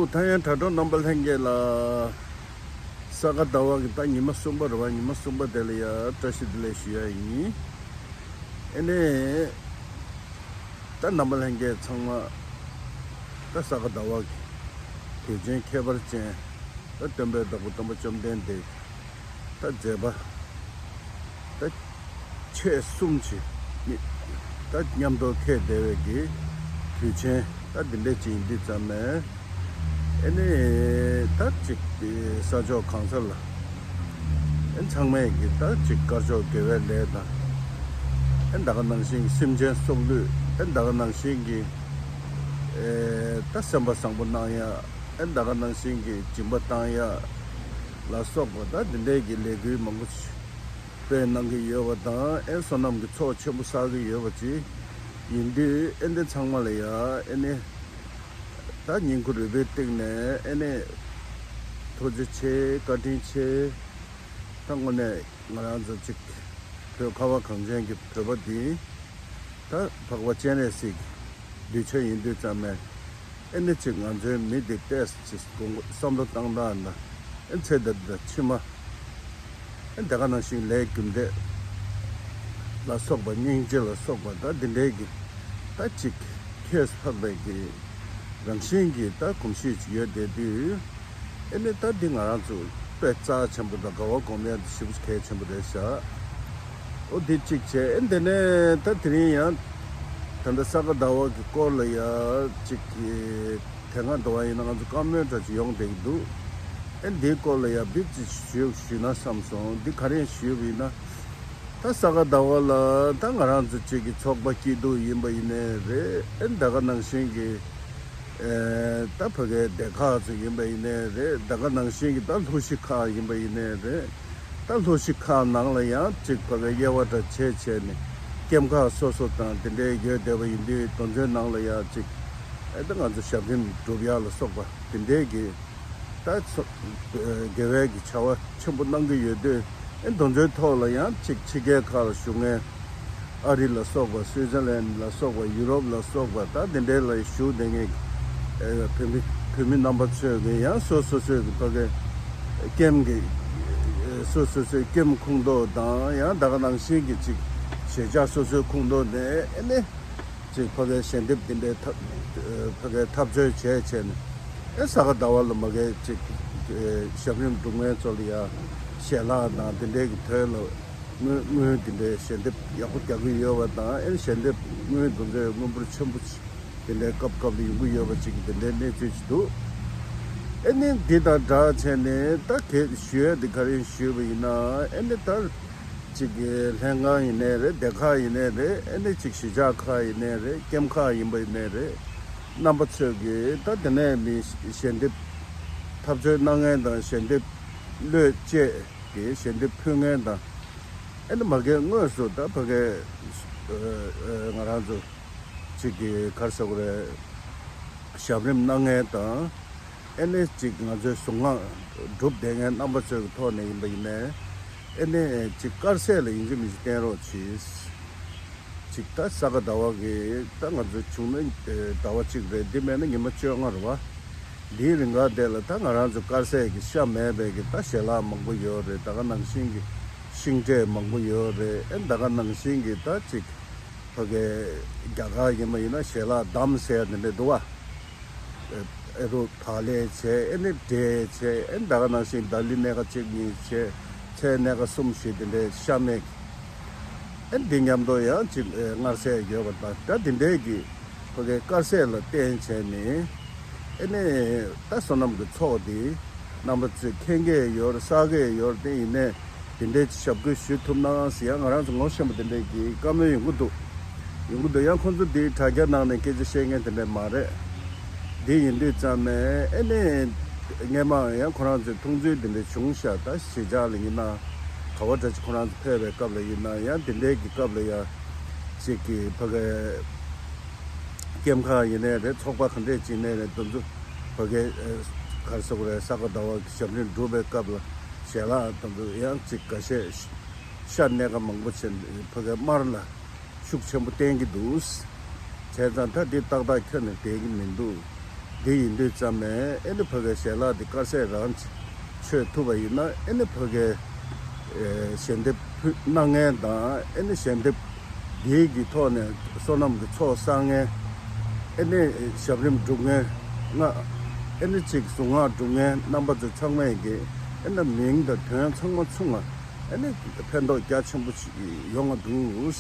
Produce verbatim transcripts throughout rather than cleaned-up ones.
ད་ཡང་དྲ་གྲོགས་རྣམ་པ་ལྷན་རྒྱས་ལ། ས་ག་ཟླ་བ་གི་ད་ཉི་མ་གསུམ་པ་རེད་བ། ཉི་མ་གསུམ་པ་དེ་ལ་ཡ་བཀྲ་ཤིས་བདེ་ལེགས་ཞུ་ཡ་ཡིན། ཨེ་ནས་ད་རྣམ་པ་ལྷན་རྒྱས་ཚང་མ་ད་ས་ག་ཟླ་བ་གི་དུས་ཆེན་ཁྱད་པར་ཅན། ད་སྟོན་པའི་བདག་པོ་སྟོན་པ་བཅོམ་ལྡན་འདས་ད་མཛད་པ་ད་ཆེས་གསུམ་གྱི་ད་མཉམ་དུ་འཁེལ་བསྡད་པའི་གི་དུས་ཆེན་ད་འདི་འདྲས་ཅིག་ཡིན་དུས་ཙམ་ནས། ཨེ་ནས་ད་ཅིག་ས་ཕྱོགས་གང་སར་ལ་ཨེ་ཚང་མས་གི་ད་ཅིག་དཀར་ཕྱོགས་དགེ་བའི་ལས་དང་། ཨེ་ད་ག་ནང་བཞིན་སེམས་ཅན་སྲོག་བླུ། ཨེ་ད་ག་ནང་བཞིན་གི་ཨེ་ད་སེམས་པ་བཟང་པོ་གནང་ཡ། ཨེ་ད་ག་ནང་བཞིན་གི་སྦྱིན་པ་བཏང་ཡ་ལ་སོགས་པ་ད་འདི་འདྲས་ཀྱི་ལས་འགུལ་མང་པོ་ཞིག་སྤེལ་གནང་གི་ཡོད་པ་དང་། ཨེ་བསོད་ནམས་ཀྱི་ཚོགས་ཆེན་པོ་བསགས་ཀྱི་ཡོད་པ་ཅིག་ཡིན་དུས། ཨེ་འདི་ཚང་མ་ལ་ཡ་ཨེ་ནི་ད་བསྙེན་བཀུར་རུས་པའི་གཏིང་ནས་ཨེ་ནི་ཐུགས་རྗེ་ཆེ། བཀའ་དྲིན་ཆེ། ད་དངོས་གནས་ང་རང་ཚོ་ཅིག་བོད་ཁ་བ་གངས་ཅན་གྱི་བོད་པ་འདི་ད་འཕགས་པ་སྤྱན་རས་གཟིགས་ཀྱི་གདུལ་བྱ་ཡིན་དུས་ཙམ་ནས། ཨེ་ནི་ཅིག་ང་ཚོའི་མི་འདི་ཏོག་ཙམ་ཅིག་དགོངས་བསམ་བློ་བཏང་སྟངས་དང་། ཨེ་ཚེ་འདི་དང་ཕྱི་མ་ཨེ་ད་ག་ནང་བཞིན་ལས་རྒྱུ་འབྲས་ལ་སོགས་པ། སྙིང་རྗེ་ལ་སོགས་པ་ད་འདི་འདྲའི་གི་ད་ཅིག་ཁྱད་འཕགས་པའི་གི་རང་བཞིན་གྱི་ད་གོམས་གཤིས་ཅིག་ཡོད་བསྡད་དུས། ཨེ་ནི་ད་འདི་ང་རང་ཚོ་དཔེ་རྩ་ཆེན་པོ་དང་དགའ་བ་སྒོམ་ཡ་འདི་ཞེ་པོ་གལ་ཆེན་པོ་རེད་ཤག། ཨོ་འདི་གཅིག་བྱས། ཨེ་འདི་ནས་ད་དེ་རིང་ཡང་ད་ལྟ་ས་ག་ཟླ་བ་གི་སྐོར་ལ་ཡ་ཅིག་གི་དེ་སྔ་འདྲ་བ་ཡིན་ན་ང་ཚོ་བཀའ་མོལ་འདྲ་ཅིག་ཡོང་བསྡད་ཀྱི་འདུག། ཨེ་འདིའི་སྐོར་ལ་ཡ་བིབ་ཅིག་ཞུ་ཞུས་ན་བསམ་སོང་། འདི་ག་རེ་ཞུས་པ་ཡིན་ན། ད་ས་ག་ཟླ་བ་ལ་ད་ང་རང་ཚོ་གཅིག་གི་ཚོགས་པ་སྐྱིད་སྡུག་ཡིན་པ་ཡིན་ནའི་རེད། ཨེ་ད་ག་ནང་བཞིན་གྱི་ཨེ་ད་ཕ་གའི་སྡེ་ཁག་ཚོ་ཡིན་པ་ཡིན་ནའི་རེད། ད་ག་ནང་བཞིན་གྱི་ད་ལྷོ་གཞིས་ཁག་ཡིན་པ་ཡིན་ནའི་རེད། ད་ལྷོ་གཞིས་ཁག་ནང་ལ་ཡང་གཅིག་ཕ་གའི་དབྱེ་བ་འདྲ་བྱས་བྱས་ནས་ཀེམ་ཁག་སོ་སོ་དང་དེ་འདྲའི་ཡོད་བསྡད་པ་ཡིན་དུས། དེ་ཚོའི་ནང་ལ་ཡང་གཅིག་ཨེ་ད་ང་ཚོ་ཞབས་རིམ་སྒྲུབ་ཡག་ལ་སོགས་པ་དེ་འདྲའི་གི་ད་ཚོ་དགེ་བའི་གི་བྱ་བ་ཆེན་པོ་གནང་གི་ཡོད་དུས། ཨེ་དེ་ཚོའི་ཐོག་ལ་ཡང་གཅིག་ཕྱི་རྒྱལ་ཁག་ལ་བཞུགས་མཁན། ཨ་རི་ལ་སོགས་པ། སུའི་ཙར་ལན་ལ་སོགས་པ། ཡུ་རོབ་ལ་སོགས་པ། ད་དེ་འདྲའི་ལ་བཞུགས་བསྡད་མཁན་ཨེ་བོད་མི་བོད་མི་རྣམ་པ་ཚོས་གི་ཡང་སོ་སོ་སོའི་གི་ཕ་གའི་ཀེམ་གི་ཨེ་སོ་སོ་སོའི་ཀེམ་ཁོངས་གཏོགས་དང་། ཡང་ད་ག་ནང་བཞིན་གི་གཅིག་གཞིས་ཆགས་སོ་སོའི་ཁོངས་གཏོགས་ནས་ཨེ་ནས་ཅིག་ཕ་གའི་ཞལ་འདེབས་འདི་འདྲའི་ཐབས་ཨེ་ཕ་གའི་ཐབས་བྱུས་བྱས་བྱས་ནས། ཨེ་ས་ག་ཟླ་བ་ལ་མ་གའི་ཅིག་ཨེ་ཞབས་རིམ་སྒྲུབ་མཁན་ཚོ་ལ་ཡ་ཞལ་ལག་དང་དེ་འདྲའི་གི་དོན་ལ་དངུལ་དངུལ་དེ་འདྲའི་ཞལ་འདེབས་ཡག་པོ་རྒྱག་གི་ཡོད་པ་དང་། ཨེ་ཞལ་འདེབས་དངུལ་དེ་ཚོའི་དངུལ་འབོར་ཆེན་པོ་ཅིག་དེ་འདྲའི་སྐབས་སྐབས་ལ་ཡོང་གི་ཡོད་པ་ཅིག་གི་དེ་འདྲའི་གནས་ཚུལ་ཅིག་འདུག། ཨེ་ནི་འདི་དང་སྦྲགས་བྱས་ནས་ད་གལ་ཞུ་ཡ་འདི་ག་རེ་ཞུས་པ་ཡིན་ན། ཨེ་ནི་ད་ཅིག་གི་ལྷན་ཁང་ཡིན་ནའི་རེད། སྡེ་ཁག་ཡིན་ནའི་རེད། ཨེ་ནི་ཅིག་གཞིས་ཆགས་ཁག་ཡིན་ནའི་རེད། ཀེམ་ཁག་ཡིན་པ་ཡིན་ནའི་རེད། རྣམ་པ་ཚོས་ཀྱི་ད་དེ་ནས་མི་ཞལ་འདེབས་ཐབས་བྱུས་གནང་མཁན་དང་། ཞལ་འདེབས་བློས་བཅད་ཀྱི་ཞལ་འདེབས་ཕུལ་མཁན་དང་། ཨེ་ནི་མ་གའི་དངོས་སུ་ད་ཕ་གའི་ཨ་ཨ་ང་རང་ཚོ་ཅིག་གི་ག་རེ་ཟེར་དགོས་རེད། ཞབས་རིམ་གནང་མཁན་དང་། ཨེ་ནས་ཅིག་ང་ཚོའི་གཟུངས་སྔགས་སྒྲུབ་བསྡད་མཁན་རྣམ་པ་ཚོའི་ཐོག་ནས་ཡིན་པ་ཡིན་ནའི། ཨེ་ནས་ཅིག་དཀར་ཟས་ལ་ཡིན་གཅིག་མིན་གཅིག་བསྟེན་རོགས་གྱིས། ཅིག་ད་ས་ག་ཟླ་བ་གི་ད་ང་ཚོ་བྱུང་ན་ཟླ་བ་གཅིག་རེད། འདི་མེད་ན་ཉི་མ་བཅོ་ལྔ་རེད་བ། འདིའི་རིང་ག་དེ་ལ་ད་ང་རང་ཚོ་དཀར་ཟས་ཀྱི་ཤ་མེད་པའི་གི་ད་ཞལ་ལག་མང་པོ་ཡོད་རེད། ད་ག་ནང་བཞིན་གི་ཤིང་འབྲས་མང་པོ་ཡོད་རེད། ཨེ་ད་ག་ནང་བཞིན་གི་ད་ཅིག་ཕ་གའི་རྒྱ་གར་ཡིན་པ་ཡིན་ན་ཞལ་ལག་བསྡམས་ཟེར་ཡ་དེ་འདྲ་འདུག་བ། ཨེ་རུ་བག་ལེབ་བྱས། ཨེ་ནི་འབྲས་བྱས། ཨེ་ད་ག་ནང་བཞིན་ལྡ་ལི་སྣ་ཁ་གཅིག་གཉིས་བྱས། ཚལ་སྣ་ཁ་གསུམ་བཞི་དེ་འདྲའི་ཤ་མེད། ཨེ་འདི་མཉམ་དུ་ཡང་ཅིག་ཨེ་མངར་ཟས་ཡོད་པ་དང་། ད་དེ་འདྲའི་གི་ཕ་གའི་དཀར་ཟས་ལ་བརྟེན་བྱས་ནས། ཨེ་ནས་ད་བསོད་ནམས་ཀྱི་ཚོགས་འདི་རྣམ་པ་ཚོས་མཁྱེན་གྱི་ཡོད་རེད། བསགས་ཀྱི་ཡོད་རེད། དེ་ཡིན་ནའི་དེ་འདྲའི་ཞབས་སྐུལ་ཞུ་ཐུབ་ན་ཟེར་ཡ་ང་རང་ཚོ་ངོ་ཤེས་པ་དེ་འདྲའི་གི་བཀའ་མོལ་ཡོང་གི་འདུག། ཡོང་གི་འདུག། ཡང་ཁོང་ཚོ་འདི་དྲ་རྒྱ་ནང་ནས་སྐད་ཆ་བཤད་མཁན་དེ་འདྲ་མ་རེད། འདི་ཡིན་དུས་ཙམ་ནས་ཨེ་ནས་སྔས་མ་ཡང་ཁོ་རང་ཚོའི་མཐོང་ཚུལ་དེ་འདྲ་བྱུང་ཤག། ད་གཞིས་ཆགས་ལ་ཡིན་ན་ག་བ་འདྲ་ཅིག་ཁོ་རང་ཚོ་ཕེབས་པའི་སྐབས་ལ་ཡིན་ན་ཡང་དེ་འདྲའི་གི་སྐབས་ལ་ཡང་ཅིག་གི་ཕ་གའི་ཀེམ་ཁག་ཡིན་ནའི་རེད། ཚོགས་པ་ག་འདྲས་ཅིག་ནས་རེད། དེ་ཚོ་ཕ་གའི་ཨེ་ག་རེ་ཟེར་དགོས་རེད། ས་ག་ཟླ་བ་གི་ཞབས་རིམ་སྒྲུབ་པའི་སྐབས་ལ་ཞལ་ལག་དེ་ཚོ་ཡང་ཅིག་འགའ་ཤས་ཤ་སྣ་ཁ་མང་པོ་བྱས་ནས་ཕ་གའི་མངར་ལ་ཤུགས་ཆེན་པོ་བསྟན་གྱི་འདུག། བྱས་ཙང་ད་འདི་ཏག་ཏག་ཁྱོན་ནས་བསྡད་ཀྱི་མི་འདུག། འདི་ཡིན་དུས་ཙམ་ནས་ཨེ་ནི་ཕ་གའི་ཞལ་ལག་འདི་དཀར་ཟས་རང་མཆོད་ཐུབ་པ་ཡིན་ན། ཨེ་ནི་ཕ་གའི་ཨེ་ཞལ་འདེབས་ཕུལ་གནང་མཁན་དང་། ཨེ་ནི་ཞལ་འདེབས་འདིའི་གི་ཐོག་ནས་བསོད་ནམས་ཀྱི་ཚོགས་བསགས་མཁན། ཨེ་ནི་ཞབས་རིམ་སྒྲུབ་མཁན། ང་ཨེ་ནི་ཅིག་གཟུངས་སྔགས་སྒྲུབ་མཁན་རྣམ་པ་ཚོ་ཚང་མས་ཀྱི་ཨེ་ནི་མིང་དང་དོན་ཚང་མ་མཚུངས་པ། ཨེ་ནི་ཕན་ཐོགས་རྒྱ་ཆེན་པོ་ཞིག་ཡོང་བ་འདུག།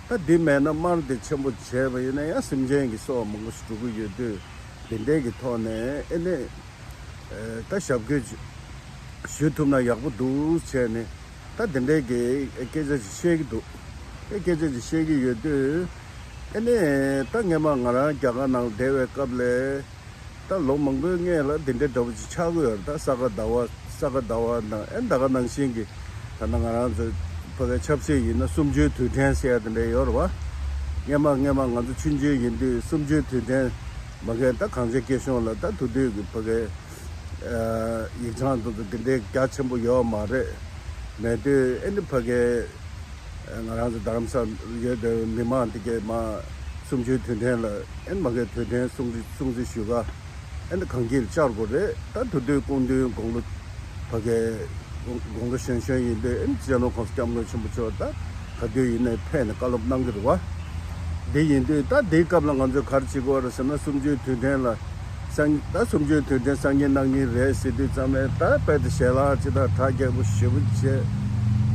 ད་འདི་མེད་ན་དམར་དེ་ཆེན་པོ་བྱས་པ་ཡིན་ན་ཡང་སེམས་ཅན་གྱི་སྲོག་མང་པོ་ཞིག་འགྲོ་གི་ཡོད་དུས། འདི་འདྲའི་གི་ཐོག་ནས་ཨེ་ནི་ཨེ་ད་ཞབས་སྐུལ་ཞུ་ཐུབ་ན་ཡག་པོ་འདུག་བྱས་ནས། ད་འདི་འདྲའི་གི་སྐད་ཆ་ཞིག་བཤད་ཀྱི་འདུག། ཨེ་སྐད་ཆ་ཞིག་བཤད་ཀྱི་ཡོད་དུས། ཨེ་ནི་ད་སྔས་མ་ང་རང་རྒྱ་གར་ནང་བསྡད་པའི་སྐབས་ལ། ད་ལོ་མང་པོའི་སྔས་ལ་འདི་འདྲའི་འདྲ་པོ་ཅིག་ཆགས་ཀྱི་ཡོད་རེད། ད་ས་ག་ཟླ་བ་ས་ག་ཟླ་བ་དང་། ཨེ་ད་ག་ནང་བཞིན་གྱི་ད་ནང་ང་རང་ཚོ་ཕ་གའི་ཆབ་སྲིད་ཡིན་ན་གསུམ་བཅུའི་དུས་དྲན་ཟེར་ཡ་དེ་འདྲ་ཡོད་རེད་བ། སྔས་མ་སྔས་མ་ང་ཚོ་ཆུང་ཆུང་ཡིན་དུས་གསུམ་བཅུའི་དུས་དྲན་མ་གས་ད་གངས་ཅན་སྐྱིད་གཤོངས་ལ་ད་དུ་དུས་ཀྱི་ཕ་གའི་ཡིག་ཚང་དུ་དུ་དེ་འདྲའི་རྒྱ་ཆེན་པོ་ཡོད་མ་རེད། མེད་དུས་ཨེ་ནི་ཕ་གའི་ང་རང་ཚོ་རྡ་རམ་ས་ལ་ཡོད་པའི་མི་མང་དེ་གས་མ་གསུམ་བཅུའི་དུས་དྲན་ལ་ཨེ་ནི་མ་གའི་དུས་དྲན་སྲུང་བརྩི་སྲུང་བརྩི་ཞུ་ག་ཨེ་ནི་གངས་སྐྱིད་ལ་བཅར་དགོས་རེད། ད་དུ་དུས་སྐུ་མདུན་དགུང་ལོ་ཕ་གའི་དགུང་དགུང་ལོ་གཞོན་གཞོན་ཡིན་དུས་ཨེ་ནི་སྤྱི་ནོར་༸གོང་ས་༸སྐྱབས་མགོན་ཆེན་པོ་མཆོག་ད་ག་དུས་ཡིན་ནའི་ཕེབས་ནས་བཀའ་སློབ་གནང་གི་རེད་བ། འདི་ཡིན་དུས་ད་འདིའི་སྐབས་ལ་ང་ཚོས་ག་རེ་བྱེད་དགོས་རེད་ཟེར་ན། གསུམ་བཅུའི་དུས་དྲན་ལ་སང་ད་གསུམ་བཅུའི་དུས་དྲན་སང་ཉིན་གནངས་ཉིན་རེད་ཟེར་དུས་ཙམ་ནས། ད་དཔེ་དེ་ཞལ་ལག་ཅི་ད་གྲ་རྒྱས་པོ་ཞེ་པོ་བྱས།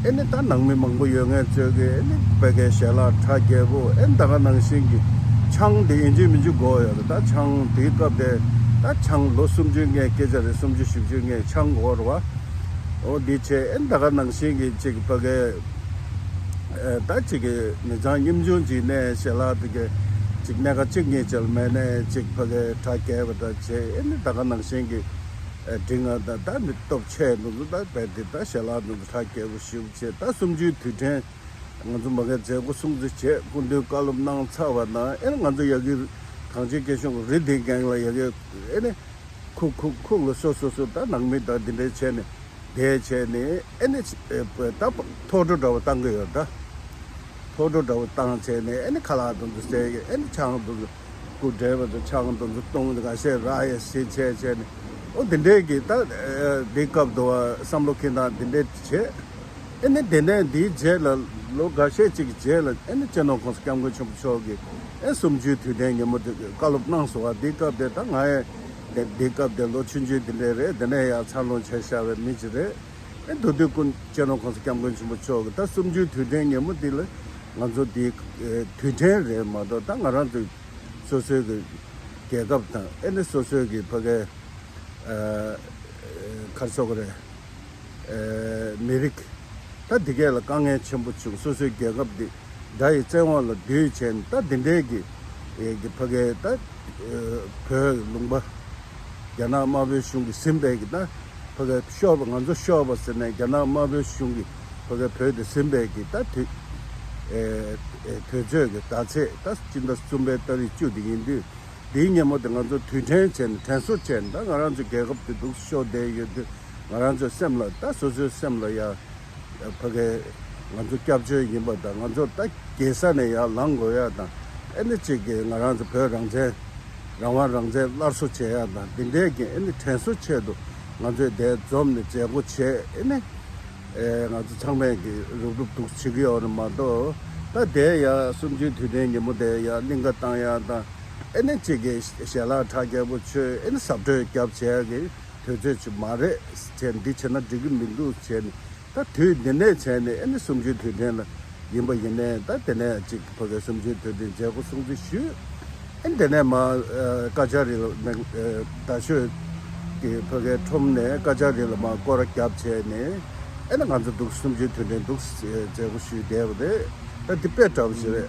ཨེ་ནི་ད་ནང་མི་མང་པོ་ཡོད་མཁན་ཚོས་ཀྱི་ཨེ་ནི་ཕ་གའི་ཞལ་ལག་གྲ་རྒྱས་པོ། ཨེ་ནི་ད་ག་ནང་བཞིན་གྱི་ཆང་དེ་ཡིན་གཅིག་མིན་གཅིག་དགོས་ཡོད་རེད། ད་ཆང་དེའི་སྐབས་དེ་ད་ཆང་ལོ་སུམ་ཅུའི་སྔའི་སྐད་ཆ་རེད། སུམ་ཅུ་བཞི་བཅུའི་སྔའི་ཆང་དགོས་རེད་བ། འོ་འདི་བྱས། ཨེ་ནི་ད་ག་ནང་བཞིན་གྱི་ཅིག་ཕ་གའི་ཨེ་ད་ཅིག་གི་མི་ཚང་ཉམ་ཆུང་ཅིག་ནས་ཞལ་ལག་དེ་གའི་ཅིག་སྣེ་ཁ་གཅིག་གཉིས་ཅིག་ལ་མེད་ནས་ཅིག་ཕ་གའི་གྲ་རྒྱས་པ་ད་བྱས། ཨེ་ནི་ད་ག་ནང་བཞིན་གྱི་ཨེ་འབྲི་ང་ད་ད་མི་སྟོབས་ཆེ་འདུག་འདུག་ད་བས་དེ་ད་ཞལ་ལག་འདུག་འདུག་གྲ་རྒྱས་པོ་ཞིག་བྱས། ད་གསུམ་བཅུའི་དུས་དྲན་ང་ཚོ་མ་གའི་མཛད་སྒོ་སྲུང་བརྩི་བྱས། སྐུ་མདུན་བཀའ་སློབ་གནང་ཚར་བ་ན་ཨེ་ནི་ང་ཚོ་ཡ་གི་གངས་ཅན་སྐྱིད་གཤོངས་རི་དེའི་སྒང་ལ་ཡ་གི་ཨེ་ནི་ཁུག་ཁུག་ཁུག་ལ་སོ་སོ་སོ་ད་ནང་མི་དང་འདི་འདྲའི་བྱས་ནས་བསྡད་བྱས་ནས་ཨེ་ནི་ཨེ་ད་ཐོག་འགྲོ་འདྲ་བོ་བཏང་གི་ཡོད། ད་ཐོག་འགྲོ་འདྲ་བོ་བཏང་བྱས་ནས་ཨེ་ནི་ཁ་ལག་དེ་ཚོ་བཟས་ཀྱི། ཨེ་ནི་ཆང་དེ་ཚོ་སྐུ་བགྲེས་པ་ཚོ་ཆང་དེ་ཚོ་བཏུང་ནས་འགའ་ཤས་རག་ཡ་ཟེར་བྱས་བྱས་ནས། ཨོ་འདི་འདྲའི་གི་ད་ཨེ་འདི་སྐབས་དུ་བ་བསམ་བློ་འཁྱེར་སྟངས་འདི་འདྲའི་བྱས། ཨེ་ནི་དེ་ནས་འདིའི་རྗེས་ལ་ལོ་འགའ་ཤས་ཅིག་གི་རྗེས་ལ་ཨེ་ནི་སྤྱི་ནོར་༸གོང་ས་༸སྐྱབས་མགོན་ཆེན་པོ་མཆོག་གིས་ཨེ་གསུམ་བཅུའི་དུས་དྲན་ཉིན་མོ་དེ་བཀའ་སློབ་གནང་སོང་བ། འདི་སྐབས་དེ་ད་ང་ཡང་དེ་འདི་སྐབས་དེ་ལོ་ཆུང་ཆུང་དེ་འདྲས་རེད། དེ་ནས་ཡང་འཚར་ལོངས་བྱས་བཞག་པའི་མི་ཅིག་རེད། ཨེ་མདོ་སྟོད་ཀུན་སྤྱི་ནོར་༸གོང་ས་༸སྐྱབས་མགོན་ཆེན་པོ་མཆོག་གིས་ད་གསུམ་བཅུའི་དུས་དྲན་ཉིན་མོ་འདི་ལ་ང་ཚོ་འདི་ཨེ་དུས་དྲན་རེད་མ་གཏོགས། ད་ང་རང་ཚོའི་སོ་སོའི་གི་རྒྱལ་ཁབ་དང་། ཨེ་ནི་སོ་སོའི་གི་ཕ་གའི་ཨ་ག་རེ་ཟེར་དགོས་རེད། ཨེ་མི་རིགས་ད་འདི་གས་ལ་དཀའ་ངལ་ཆེན་པོ་བྱུང་། སོ་སོའི་རྒྱལ་ཁབ་འདི་དགྲ་ཡི་བཙན་དབང་ལ་བསྡུས་བྱས་ནས། ད་འདི་འདྲའི་གི་ཨེ་གི་ཕ་གའི་ད་ཨེ་བོད་ལུང་པ་རྒྱ་ནག་དམར་པོའི་གཞུང་གིས་ཟིན་པའི་གི་ད་ཕ་གའི་ཤོར་བ། ང་ཚོ་ཤོར་བ་ཟེར་ནས་རྒྱ་ནག་དམར་པོའི་གཞུང་གིས་ཕ་གའི་བོད་དེ་ཟིན་པའི་གི་ད་དུས་ཨེ་ཨེ་དུས་ཚོད་ཀྱི་ཟླ་ཚེས་ད་སྤྱི་ཟླ་གསུམ་པའི་ཏ་རིག་བཅུ་དེ་ཡིན་དུས། དེའི་ཉིན་མོ་དེ་ང་ཚོ་དུས་དྲན་བྱས་ནས་དྲན་གསོ་བྱས་ནས། ད་ང་རང་ཚོ་རྒྱལ་ཁབ་དེ་འདུག་ཤོར་བསྡད་ཡོད་དུས། ང་རང་ཚོའི་སེམས་ལ་ད་སོ་སོའི་སེམས་ལ་ཡ་ཕ་གའི་ང་ཚོ་སྐྱབས་བཅོལ་ཡིན་པ་དང་། ང་ཚོ་ད་རྒྱལ་ས་ནས་ཡར་ལངས་དགོས་ཡ་དང་། ཨེ་ནི་གཅིག་གི་ང་རང་ཚོ་བོད་རང་བཙན་རང་དབང་རང་བཙན་སླར་གསོ་བྱེད་ཡ་དང་། འདི་འདྲའི་གི་ཨེ་ནི་དྲན་གསོ་ཆེད་དུ་ང་ཚོས་འདིར་འཛོམས་ནས་མཛད་སྒོ་བྱས། ཨེ་ནི་ཨེ་ང་ཚོ་ཚང་མས་ཀྱི་རུབ་རུབ་འདུག་བྱེད་ཀྱི་ཡོད་རེད་མ་གཏོགས། ད་དེ་ཡ་གསུམ་བཅུའི་དུས་དྲན་ཉིན་མོ་དེ་ཡ་གླིང་ག་བཏང་ཡ་དང་། ཨེ་ནི་གཅིག་གི་ཞལ་ལག་གྲ་རྒྱས་པོ་མཆོད། ཨེ་ནི་གཟབ་སྤྲོས་རྒྱབ་བྱས་ཀྱི་དུས་ཚོད་ཅིག་མ་རེད་བྱས། འདི་བྱས་ན་འགྲིག་གི་མི་འདུག་བྱས་ནས། ད་དུས་འདི་ནས་བྱས་ནས་ཨེ་ནི་གསུམ་བཅུའི་དུས་དྲན་ལ་ཡིན་པ་ཡིན་ནའི། ད་དེ་ནས་ཅིག་ཕ་གའི་གསུམ་བཅུའི་དུས་དྲན་མཛད་སྒོ་སྲུང་བརྩི་ཞུས། ཨེ་དེ་ནས་མ་ཨ་ཀ་ཅ་རི་ལ་མེ་ཨ་རྡ་ཤོད་ཀྱི་ཕ་གའི་ཁྲོམ་ནས་ཀ་ཅ་རི་ལ་མ་སྐོར་ར་བརྒྱབ་བྱས་ནས། ཨེ་ནི་ང་ཚོ་འདུག་གསུམ་བཅུའི་དུས་དྲན་འདུག་མཛད་སྒོ་ཞུས་བསྡད་པ་རེད། ད་འདི་དཔེ་འདྲ་པོ་ཞིག་རེད།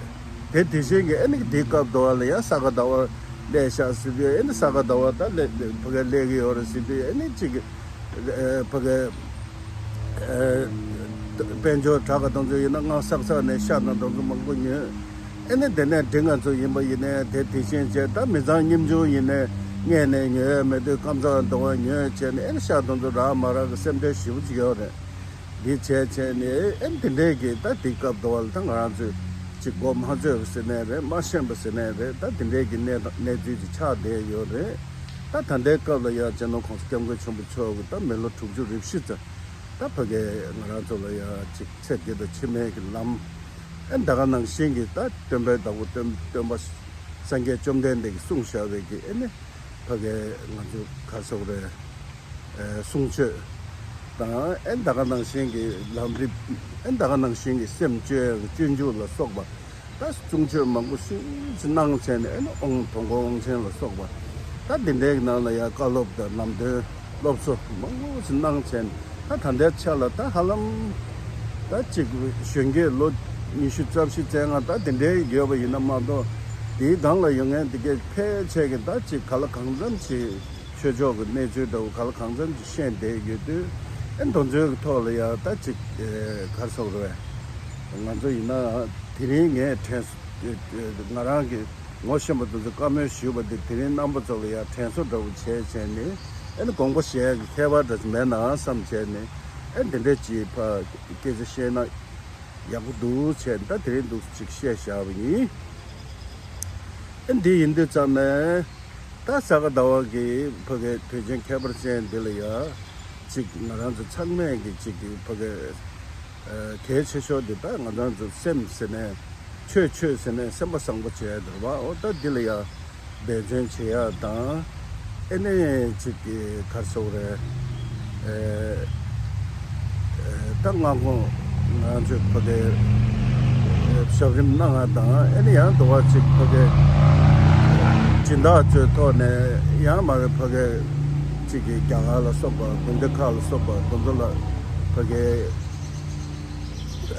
དེ་དེ་བཞིན་གྱི་ཨེ་ནི་འདི་སྐབས་དུ་བ་ལ་ཡང་ས་ག་ཟླ་བ་སླེབས་ཤག་ཟེར་དུས། ཨེ་ནི་ས་ག་ཟླ་བ་ད་སླེབས་ཕ་གའི་སླེབས་ཀྱི་ཡོད་རེད་ཟེར་དུས། ཨེ་ནི་གཅིག་གི་ཨེ་ཕ་གའི་ཨེ་དཔལ་འབྱོར་དྲག་ག་དང་ཚོ་ཡིན་ན་ང་སག་སག་ནས་ཤ་དང་དང་ཚོ་མང་པོ་ཉོས། ཨེ་ནི་དེ་ནས་འབྲི་ང་ཚོ་ཡིན་པ་ཡིན་ནའི་དེ་དེ་བཞིན་བྱས། ད་མི་ཚང་ཉམ་ཆུང་ཡིན་ནའི་སྔས་ནས་ཉོ་ཡ་མེད་དུས་ཀམ་ཚང་དང་བ་ཉོས་བྱས་ནས། ཨེ་ནི་ཤ་དང་ཚོ་རག་མ་རག་གི་སེམས་ཁྲལ་ཞེ་པོ་ཅིག་ཡོད་རེད། འདི་བྱས་བྱས་ནས་ཨེ་ནི་དེ་འདྲས་ཀྱི་ད་དེ་སྐབས་དུ་བ་ལ་ད་ང་རང་ཚོས་ ཅིག་མགོ་མ་ཚོས་པ་ཟེར་ནའི་རེད། མ་ཤེས་པ་ཟེར་ནའི་རེད། ད་དེ་འདྲའི་གི་གནས་གནས་ཚུལ་ཅིག་ཆགས་བསྡད་ཡོད་རེད། ད་ད་ལྟའི་སྐབས་ལ་ཡ་སྤྱི་ནོར་༸གོང་ས་༸སྐྱབས་མགོན་ཆེན་པོ་མཆོག་གིས་ད་མི་ལོ་དྲུག་ཅུ་རེ་བཞི་ཙམ་ད་ཕ་གི་ང་རང་ཚོ་ལ་ཡ་ཅིག་ཚེ་འདི་དང་ཕྱི་མའི་གི་ལམ། ཨེ་ད་ག་ནང་བཞིན་གི་ད་སྟོན་པའི་བདག་པོ་སྟོན་སྟོན་པ་སངས་རྒྱས་བཅོམ་ལྡན་འདས་ཀྱིས་གསུངས་བཞག་པའི་གི་ཨེ་ནི་ཕ་གི་ང་ཚོ་ག་རེ་ཟེར་དགོས་རེད། ཨེ་གསུང་ཆོས་དང་ཨེ་ད་ག་ནང་བཞིན་གི་ལམ་རིམ། ཨེ་ད་ག་ནང་བཞིན་གི་སེམས་བཅོས་ཡག་གི་སྤྱོད་འཇུག་ལ་སོགས་པ་ད་གསུང་ཆོས་མང་པོ་ཞེ་ཅིག་གནང་བྱས་ནས། ཨེ་ནི་དབང་དུས་འཁོར་དབང་ཆེན་ལ་སོགས་པ་ད་འདི་འདྲའི་གི་ནང་ལ་ཡ་བཀའ་སློབ་དང་ལམ་སྟོན་སློབ་གསོ་མང་པོ་ཞིག་གནང་བྱས་ནས། ད་ད་ལྟའི་ཆ་ལ་ད་ཧ་ལམ་ད་ཅིག་གཞོན་སྐྱེས་ལོ་ཉི་ཤུ་རྩ་བཞི་རྩ་ལྔ་ད་དེ་འདྲའི་ཡོད་པ་ཡིན་ན་མ་གཏོགས། དེའི་སྒང་ལ་ཡོད་མཁན་དེ་གས་ཕལ་ཆེར་གྱིས་ད་ཅིག་ག་ལ་གང་འཚམ་ཅིག་ཆོས་ཕྱོགས་ཀྱི་གནས་ཚུལ་འདྲ་བོ་ག་ལ་གང་འཚམ་ཅིག་ཤེས་བསྡད་ཡོད་དུས། ཨེ་དེ་ཚོའི་ཐོག་ལ་ཡ་ད་ཅིག་ཨེ་ག་རེ་ཟེར་དགོས་རེད། ང་ཚོ་ཡིན་ན་དེ་རིང་ངས་དྲན་ང་རང་གི་ངོ་ཤེས་པ་དེ་ཚོ་བཀའ་མོལ་ཞུས་པ་དེ་དེ་རིང་རྣམ་པ་ཚོ་ལ་ཡ་དྲན་གསོ་འདྲ་བོ་བྱས་བྱས་ནས། ཨེ་ནི་དགོངས་པ་བཞེས་ཡག་གི་ཁྱད་པར་འདྲ་ཞིག་མེད་ན་བསམ་བྱས་ནས། ཨེ་འདི་འདྲ་ཅིག་ཕ་སྐད་ཆ་བཤད་ན་ཡག་པོ་འདུག་བྱས་ནས་ད་དེ་རིང་འདུག་ཅིག་བཤད་བཞག་པ་ཡིན། ཨེ་འདི་ཡིན་དུས་ཙམ་ནས་ད་ས་ག་ཟླ་བ་གི་ཕ་གི་དུས་ཆེན་ཁྱད་པར་ཅན་འདི་ལ་ཡ་ཅིག་ང་རང་ཚོ་ཚང་མས་གི་ཅིག་གི་ཕ་གི་ཨ་གལ་ཆེ་ཤོས་འདི་ད་ང་རང་ཚོ་སེམས་ཟེར་ནས། ཆོས་ཆོས་ཟེར་ནས་སེམས་པ་བཟང་པོ་བྱས་འདུག་བ། འོ་ད་འདི་ལ་ཡ་འབད་བརྩོན་བྱེད་ཡག་དང་། ཨེ་ནས་ཅིག་གི་ག་རེ་ཟེར་དགོས་རེད། ཨེ་ཨེ་ད་སྔ་དགོང་ང་ཚོས་ཕ་གི་ཨེ་ཞབས་རིམ་གནང་ཡག་དང་། ཨེ་ནས་ཡང་འདུག་བ་ཅིག་ཕ་གི་སྦྱིན་བདག་ཚོའི་ཐོག་ནས་ཡང་མ་རེད། ཕ་གི་ཅིག་གི་རྒྱ་གར་ལ་སོགས་པ། དགོན་སྡེ་ཁག་ལ་སོགས་པ་དེ་ཚོ་ལ་ཕ་གི་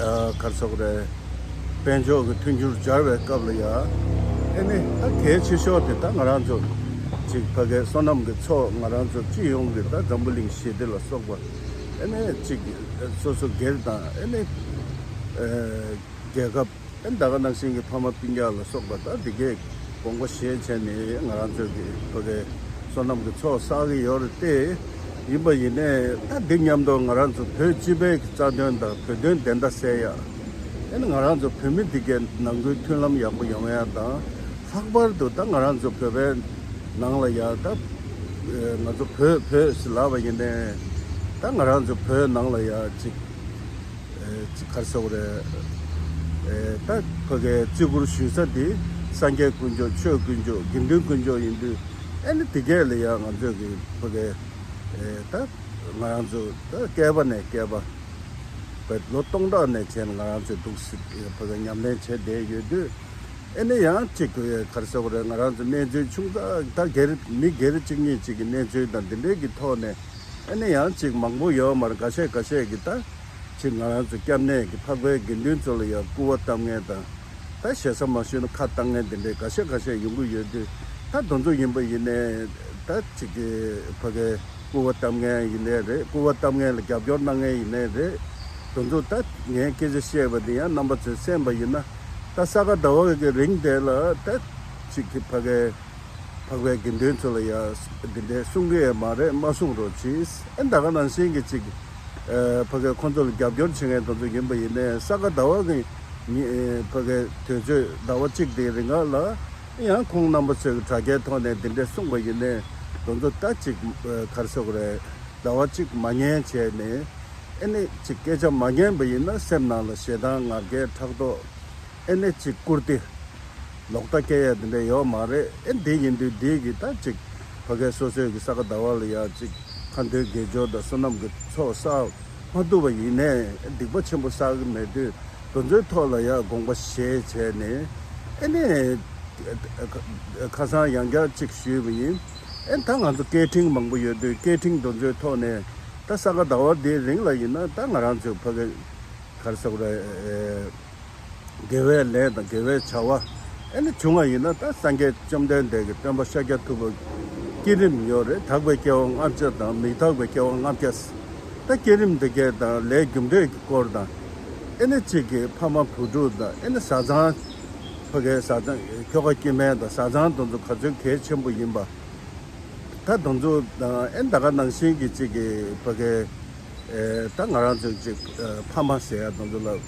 ཨ་ག་རེ་ཟེར་དགོས་རེད། དཔལ་འབྱོར་གྱི་མཐུན་འགྱུར་སྦྱར་བའི་སྐབས་ལ་ཡ། ཨེ་ནི་ད་གལ་ཆེ་ཤོས་དེ་ད་ང་རང་ཚོ་ཅིག་ཕ་གའི་བསོད་ནམས་ཀྱི་ཚོགས། ང་རང་ཚོ་སྤྱི་ཡོངས་ཀྱི་ད་འཛམ་བུ་གླིང་ཞི་བདེ་ལ་སོགས་པ། ཨེ་ནི་ཅིག་སོ་སོ་སྒེར་དང་། ཨེ་ནི་ཨེ་རྒྱལ་ཁབ། ཨེ་ད་ག་ནང་བཞིན་གྱི་ཕ་མ་སྤུན་ཀྱག་ལ་སོགས་པ་ད་འདི་གས་དགོངས་པ་བཞེས་བྱས་ནས། ང་རང་ཚོ་གི་ཕ་གའི་བསོད་ནམས་ཀྱི་ཚོགས་བསགས་ཀྱི་ཡོད་རེད་དེ། ཡིན་པ་ཡིན་ནའི་ད་འདི་མཉམ་དུ་ང་རང་ཚོ་བོད་སྤྱི་པའི་རྩ་དོན་དང་བོད་དོན་བདེན་མཐའ་གསལ་ཡག། ཨེ་ནི་ང་རང་ཚོ་བོད་མི་འདི་གའི་ནང་ཁུལ་མཐུན་ལམ་ཡག་པོ་ཡོང་ཡག་དང་། ལྷག་པར་དུ་ད་ང་རང་ཚོ་བོད་པའི་ནང་ལ་ཡ་ད་ཨེ་ང་ཚོ་བོད་བོད་ཟེར་ལབ་པ་ཡིན་ནའི། ད་ང་རང་ཚོ་བོད་ནང་ལ་ཡ་ཅིག་ཨེ་ཅིག་ག་རེ་ཟེར་དགོས་རེད། ཨེ་ད་ཕ་གའི་བརྩི་བཀུར་ཞུ་ས་དེ་སངས་རྒྱས་དཀོན་མཆོག་ཆོས་དཀོན་མཆོག་དགེ་འདུན་དཀོན་མཆོག་ཡིན་དུས། ཨེ་ནི་དེ་གས་ལ་ཡ་ང་ཚོས་གི་ཕ་གའི་ཨེ་ད་ང་རང་ཚོ་ད་བསྐལ་པ་ནས་བསྐལ་པ། བོད་ལོ་སྟོང་ཕྲག་ནས་བྱས་ནས་ང་རང་ཚོས་འདུག་སེ་བོད་པའི་ཉམས་ལེན་བྱས་བསྡད་ཡོད་དུས། ཨེ་ནས་ཡང་ཅིག་ག་རེ་ཟེར་དགོས་རེད། ང་རང་ཚོ་གནས་ཚུལ་ཆུང་ཙག་ད་སྒེར་མི་སྒེར་གཅིག་གཉིས་ཅིག་གི་གནས་ཚུལ་དང་འདི་འདྲའི་གི་ཐོག་ནས། ཨེ་ནས་ཡང་ཅིག་མང་པོ་ཡོད་མ་རེད། འགའ་ཤས་འགའ་ཤས་ཀྱིས་ད་ཅིག་ང་རང་ཚོ་སྐྱབས་གནས་ཀྱི་འཕགས་པའི་དགེ་འདུན་ཚོ་ལ་ཡང་སྐུར་བ་བཏབ་མཁན་དང་། ད་ཞེ་ས་མ་ཞུས་ན་ཁ་བཏང་མཁན་འདི་འདྲའི་འགའ་ཤས་འགའ་ཤས་ཡོང་གི་ཡོད་དུས། ད་དེ་ཚོ་ཡིན་པ་ཡིན་ནའི། ད་ཅིག་གི་ཕ་གའི་སྐུར་བ་བཏབ་མཁན་ཡིན་ནའི་རེད། སྐུར་བ་བཏབ་མཁན་ལ་རྒྱབ་སྐྱོར་གནང་མཁན་ཡིན་ནའི་རེད། དེ་ཚོ་ད་ངས་སྐད་ཆ་བཤད་པ་འདི་ཡང་རྣམ་པ་ཚོས་གསན་པ་ཡིན་ན། ད་ས་ག་ཟླ་བ་གི་རིང་དེ་ལ་ད་ཅིག་གི་ཕ་གའི་འཕགས་པའི་དགེ་འདུན་ཚོ་ལ་ཡ་འདི་འདྲའི་གསུང་གི་ཡོད་མ་རེད། མ་གསུང་རོགས་གྱིས། ཨེ་ད་ག་ནང་བཞིན་གྱི་ཅིག་ཨ་ཕ་གའི་ཁོང་ཚོ་ལ་རྒྱབ་སྐྱོར་བྱེད་མཁན་དེ་ཚོ་ཡིན་པ་ཡིན་ནའི། ས་ག་ཟླ་བ་གི་ཉི་ཨེ་ཕ་གའི་དུས་ཚོད་ཟླ་བ་གཅིག་དེའི་རིང་ལ་ཡང་ཁོང་རྣམ་པ་ཚོས་དྲ་རྒྱའི་ཐོག་ནས་འདི་འདྲའི་གསུངས་པ་ཡིན་ནའི། དེ་ཚོ་ད་ཅིག་ཨ་ག་རེ་ཟེར་དགོས་རེད། ཟླ་བ་གཅིག་མ་ཉན་བྱས་ནས། ཨེ་ནས་ཅིག་སྐད་ཆ་མ་ཉན་པ་ཡིན་ན་སེམས་ནང་ལ་ཞེ་སྡང་ང་རྒྱལ་ཕྲག་དོག་ཨེ་ནས་ཅིག་བཀུར་སྟི་ལོག་ལྟ་སྐྱེ་ཡ་འདི་འདྲ་ཡོད་མ་རེད། ཨེ་འདི་ཡིན་དུས་འདི་གི་ད་ཅིག་ཕ་གའི་སོ་སོའི་གི་ས་ག་ཟླ་བ་ལ་ཡ་ཅིག་ཁ་འདོན་དགེ་སྦྱོར་དང་བསོད་ནམས་ཀྱི་ཚོགས་བསགས་མ་ཐུབ་པ་ཡིན་ནའི། སྡིག་པ་ཆེན་པོ་བསགས་ཀྱི་མེད་དུས། དེ་ཚོའི་ཐོག་ལ་ཡ་དགོངས་པ་བཞེས་བྱས་ནས། ཨེ་ནས་ཁ་སང་ཡང་བསྐྱར་ཅིག་ཞུས་པ་ཡིན། ཨེ་ད་ང་ཚོ་སྐད་འཕྲིན་མང་པོ་ཡོད་དུས། སྐད་འཕྲིན་དེ་ཚོའི་ཐོག་ནས་ད་ས་ག་ཟླ་བ་འདིའི་རིང་ལ་ཡིན་ན། ད་ང་རང་ཚོའི་ཕ་གའི་ག་རེ་ཟེར་དགོས་རེད། ཨེ་དགེ་བའི་ལས་དང་དགེ་བའི་བྱ་བ། ཨེ་ནི་བྱུང་བ་ཡིན་ན། ད་སངས་རྒྱས་བཅོམ་ལྡན་འདས་ཀྱི་སྟོན་པ་ཤཱཀྱ་ཐུབ་པ་བསྐྱེད་རིམ་ཡོད་རེད། དག་པའི་སྐྱེ་བ་ལྔ་བརྒྱ་དང་མི་དག་པའི་སྐྱེ་བ་ལྔ་བརྒྱ། ད་བསྐྱེད་རིམ་དེ་གའི་དང་ལས་རྒྱུ་འབྲས་ཀྱི་སྐོར་དང་། ཨེ་ནི་གཅིག་གི་ཕ་མ་བུ་ཕྲུག་དང་། ཨེ་ནི་བཟའ་ཚང་། ཕ་གའི་བཟའ་ཚང་ཁྱོ་ག་སྐྱེ་དམན་དང་བཟའ་ཚང་དེ་ཚོ་ག་ཚོད་གལ་ཆེན་པོ་ཡིན་པ། ད་དེ་ཚོ་དང་། ཨེ་ད་ག་ནང་བཞིན་གྱི་གཅིག་གི་ཕ་གའི་ཨེ་ད་ང་རང་ཚོ་གཅིག་ཨེ་ཕ་མ་ཟེར་ཡ་དེ་ཚོ་ལ་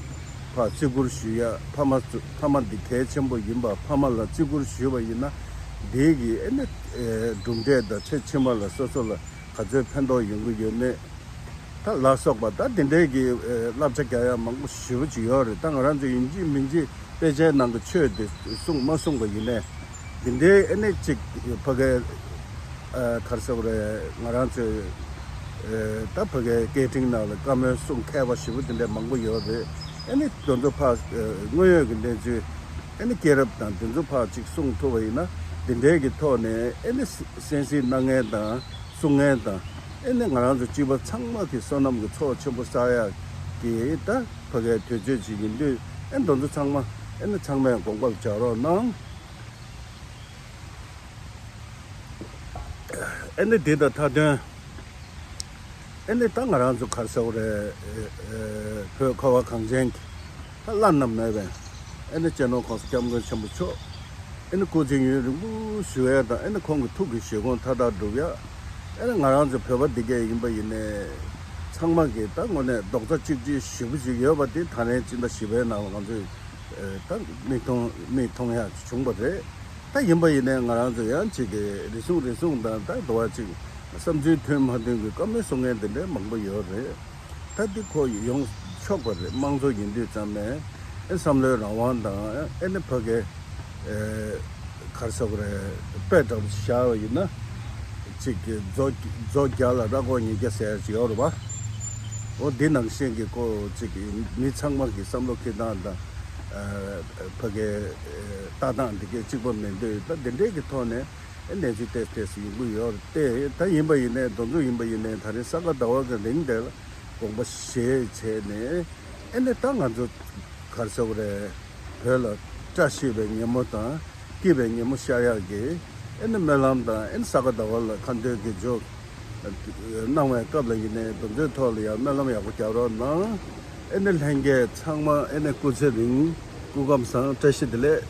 ཕར་བརྩི་བཀུར་ཞུ་ཡ། ཕ་མ་ཚོ་ཕ་མ་འདི་གལ་ཆེན་པོ་ཡིན་པ། ཕ་མ་ལ་བརྩི་བཀུར་ཞུས་པ་ཡིན་ན་འདི་གི་ཨེ་ནི་ཨེ་གྲུབ་འབྲས་དང་ཚེ་ཕྱི་མ་ལ་སོ་སོ་ལ་ག་ཚོད་ཕན་ཐོགས་ཡོང་གི་ཡོད་མེད། ད་ལ་སོགས་པ་ད་དེ་འདྲའི་གི་ཨེ་བསླབ་བྱ་རྒྱག་ཡ་མང་པོ་ཞེ་པོ་ཅིག་ཡོད་རེད། ད་ང་རང་ཚོ་ཡིན་གཅིག་མིན་གཅིག་དཔེ་ཆའི་ནང་གི་ཆོས་དེ་གསུངས་མ་གསུངས་པ་ཡིན་ནའི། འདི་འདྲའི་ཨེ་ནི་ཅིག་ཕ་གའི་ཨ་ག་རེ་ཟེར་དགོས་རེད། ང་རང་ཚོའི་ཨེ་ད་ཕ་གའི་སྐད་འཕྲིན་ནང་ལ་བཀའ་མོལ་གསུང་མཁས་པ་ཞེ་པོ་དེ་འདྲ་མང་པོ་ཡོད་རེད། ཨེ་ནི་དེ་ཚོ་ཕར་ཨེ་དངོས་ཡོད་ཀྱི་གནས་ཚུལ་ཨེ་ནི་སྐྱེས་རབས་དང་དེ་ཚོ་ཕར་ཅིག་གསུང་ཐུབ་པ་ཡིན་ན། འདི་འདྲའི་གི་ཐོག་ནས་ཨེ་ནི་གསན་གཟིགས་གནང་མཁན་དང་གསུང་མཁན་དང་། ཨེ་ནི་ང་རང་ཚོ་སྤྱི་པ་ཚང་མ་གི་བསོད་ནམས་ཀྱི་ཚོགས་ཆེན་པོ་བསགས་ཡག་གི་ད་ཕ་གའི་དུས་ཚོད་ཅིག་ཡིན་དུས། ཨེ་དེ་ཚོ་ཚང་མ་ཨེ་ནི་ཚང་མས་དགོངས་པར་འཇགས་རོགས་གནང་། ཨེ་ནི་འདི་དང་མཐའ་དོན། ཨེ་ནི་ད་ང་རང་ཚོ་ག་རེ་ཟེར་དགོས་རེད། ཨེ་ཨེ་བོད་ཁ་བ་གངས་ཅན་གྱི་ད་བླ་ན་མེད་པའི་ཨེ་ནི་སྤྱི་ནོར་༸གོང་ས་༸སྐྱབས་མགོན་ཆེན་པོ་མཆོག་ཨེ་ནི་སྐུ་ཚེ་ཡུན་རིང་པོ་བཞུགས་ཡ་དང་། ཨེ་ནི་ཁོང་གི་ཐུགས་ཀྱི་བཞེད་དགོངས་མཐའ་དག་འགྲུབ་ཡ། ཨེ་ནི་ང་རང་ཚོ་བོད་པ་འདི་གས་ཡིན་པ་ཡིན་ནའི་ཚང་མ་གི་ད་དངོས་གནས་རྡོག་རྩ་གཅིག་སྒྲིལ་ཞེ་པོ་ཅིག་ཡོད་པ་དེ་ད་རིང་སྤྱི་ཟླ་བཞི་པའི་ནང་ལ་ང་ཚོས་ཨེ་ད་མིག་མཐོང་མིག་མཐོང་ཡ་བྱུང་བ་རེད། ད་ཡིན་པ་ཡིན་ནའི་ང་རང་ཚོ་ཡང་ཅིག་གི་རེ་ཟུང་རེ་ཟུང་དང་ད་འགྲོ་བ་ཅིག་བསམ་ཚུལ་མཐུན་མ་མཐུན་གྱི་བཀའ་མོལ་གསུང་མཁན་དེ་འདྲའི་མང་པོ་ཡོད་རེད། ད་འདི་ཁོ་ཡོང་ཆོག་པ་རེད། དམངས་གཙོ་ཡིན་དུས་ཙམ་ནས་ཨེ་བསམ་བློའི་རང་དབང་དང་། ཨེ་ནི་ཕ་གའི་ཨེ་ག་རེ་ཟེར་དགོས་རེད། དཔེ་འདྲ་པོ་བཞག་པ་ཡིན་ན། ཅིག་གི་མཛོ་མཛོ་བརྒྱ་ལ་ར་སྐོར་ཉིས་བརྒྱ་ཟེར་ཅིག་ཡོད་རེད་པ། འོ་འདི་ནང་བཞིན་གྱི་ཁོ་ཅིག་གི་མི་ཚང་མ་གི་བསམ་བློ་འཁྱེར་སྟངས་དང་། ཨ་ཕ་གའི་ཨེ་ལྟ་སྟངས་འདི་གའི་གཅིག་པ་མེད་དུས། ད་འདི་འདྲའི་གི་ཐོག་ནས་ཨེ་གནས་ཚུལ་ཏོག་ཙམ་ཡོང་གི་ཡོད་རེད་དེ། ད་ཡིན་པ་ཡིན་ནའི་དེ་ཚོ་ཡིན་པ་ཡིན་ནའི་ད་རེས་ས་ག་ཟླ་བ་གི་རིང་དེ་ལ་དགོངས་པ་བཞེས་བྱས་ནས། ཨེ་ནི་ད་ང་ཚོ་ག་རེ་ཟེར་དགོས་རེད། བོད་ལ་བཀྲ་ཤིས་པའི་ཉིན་མོ་དང་སྐྱིད་པའི་ཉིན་མོ་ཤར་ཡག་གི་ཨེ་ནི་སྨོན་ལམ་དང་། ཨེ་ནི་ས་ག་ཟླ་བ་ལ་ཁ་འདོན་གྱི་འཇོག་གནང་བའི་སྐབས་ལ་ཡིན་ནའི་དེ་ཚོའི་ཐོག་ལ་ཡང་སྨོན་ལམ་ཡག་པོ་རྒྱག་རོགས་གནང་། ཨེ་ནི་ལྷན་རྒྱས་ཚང་མ་ཨེ་ནི་སྐུ་ཚེ་རིང་། སྐུ་ཁམས་བཟང་། བཀྲ་ཤིས་བདེ་ལེགས།